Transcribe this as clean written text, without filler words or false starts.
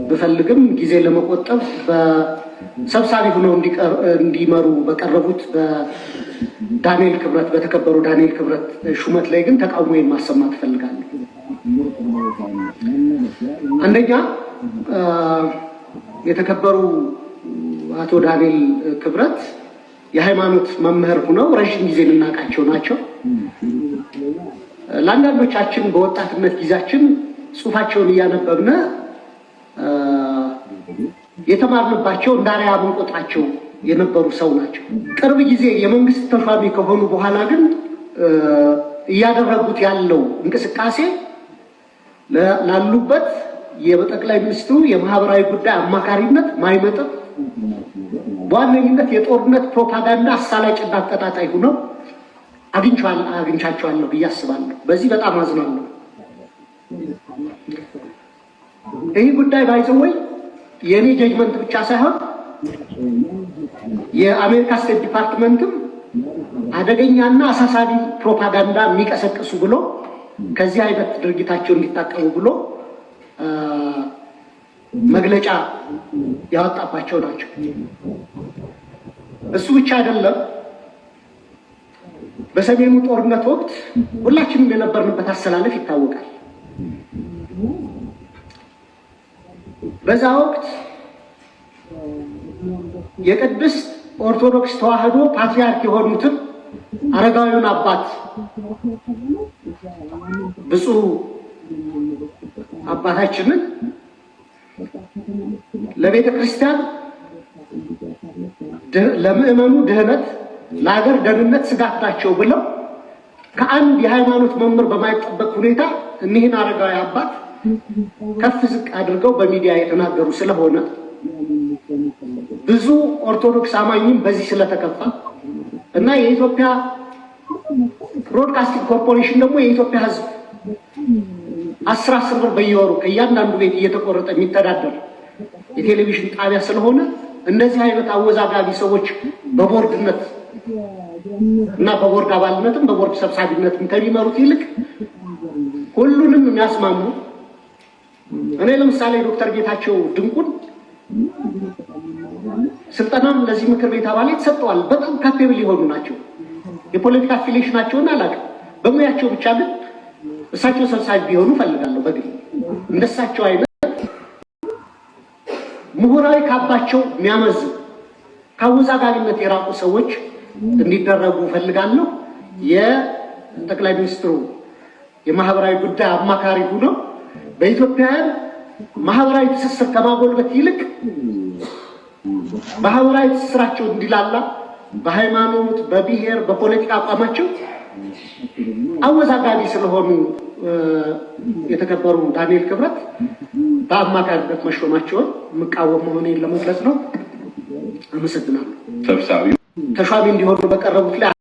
ብፈልግም ጊዜ ለመቆጠብ በሰብሳቢ ሆነው እንዲመሩ በቀረቡት በዳንኤል ክብረት፣ በተከበሩ ዳንኤል ክብረት ሹመት ላይ ግን ተቃውሞዬን ማሰማት እፈልጋለሁ። አንደኛ፣ የተከበሩ አቶ ዳንኤል ክብረት የሃይማኖት መምህር ሆነው ረዥም ጊዜ የምናውቃቸው ናቸው። ለአንዳንዶቻችን በወጣትነት ጊዜያችን ጽሁፋቸውን እያነበብነ የተማርንባቸው፣ እንደ አርአያ የምንቆጥራቸው የነበሩ ሰው ናቸው። ቅርብ ጊዜ የመንግስት ተሿሚ ከሆኑ በኋላ ግን እያደረጉት ያለው እንቅስቃሴ ላሉበት የጠቅላይ ሚኒስትሩ የማህበራዊ ጉዳይ አማካሪነት ማይመጥን፣ በዋነኝነት የጦርነት ፕሮፓጋንዳ አሳላጭና አቀጣጣይ ሆነው አግኝቻቸዋለሁ ብዬ አስባለሁ። በዚህ በጣም አዝናለሁ። ይህ ጉዳይ by the way የእኔ judgment ብቻ ሳይሆን የአሜሪካ State Department ም አደገኛና አሳሳቢ ፕሮፓጋንዳ የሚቀሰቅሱ ብሎ ከዚህ አይነት ድርጊታቸው እንዲታቀቡ ብሎ መግለጫ ያወጣባቸው ናቸው። እሱ ብቻ አይደለም። በሰሜኑ ጦርነት ወቅት ሁላችንም የነበርንበት አሰላለፍ ይታወቃል። በዛ ወቅት የቅድስት ኦርቶዶክስ ተዋሕዶ ፓትርያርክ የሆኑትን አረጋዊውን አባት፣ ብፁዕ አባታችንን ለቤተ ክርስቲያን፣ ለምዕመኑ ድህነት፣ ለሀገር ደህንነት ስጋት ናቸው ብለው ከአንድ የሃይማኖት መምህር በማይጠበቅ ሁኔታ እኒህን አረጋዊ አባት ከፍ ዝቅ አድርገው በሚዲያ የተናገሩ ስለሆነ፣ ብዙ ኦርቶዶክስ አማኝም በዚህ ስለተከፋ እና የኢትዮጵያ ብሮድካስቲንግ ኮርፖሬሽን ደግሞ የኢትዮጵያ ሕዝብ 10 10 ብር በየወሩ ከእያንዳንዱ ቤት እየተቆረጠ የሚተዳደር የቴሌቪዥን ጣቢያ ስለሆነ፣ እንደዚህ አይነት አወዛጋቢ ሰዎች በቦርድነት እና በቦርድ አባልነትም በቦርድ ሰብሳቢነትም ከሚመሩት ይልቅ ሁሉንም የሚያስማሙ፣ እኔ ለምሳሌ ዶክተር ጌታቸው ድንቁን ስልጠናም ለዚህ ምክር ቤት አባላት ሰጥተዋል። በጣም capable የሆኑ ናቸው። የፖለቲካ affiliation ኣቸውን አላውቅም። በሙያቸው ብቻ ግን እሳቸው ሰብሳቢ ቢሆኑ እፈልጋለሁ። በግል እንደሳቸው አይነት ምሁራዊ ካባቸው የሚያመዝን፣ ከአወዛጋቢነት የራቁ ሰዎች እንዲደረጉ እፈልጋለሁ። የጠቅላይ ሚኒስትሩ የማህበራዊ ጉዳይ አማካሪ ሆነው በኢትዮጵያውያን ማህበራዊ ትስስር ከማጎልበት ይልቅ ማህበራዊ ትስስራቸው እንዲላላ በሃይማኖት፣ በብሔር፣ በፖለቲካ አቋማቸው አወዛጋቢ ስለሆኑ የተከበሩ ዳንኤል ክብረት በአማካሪነት መሾማቸውን የምቃወም መሆኔን ለመግለጽ ነው። አመሰግናለሁ። ሰብሳቢው ተሿሚ እንዲሆኑ በቀረቡት ላይ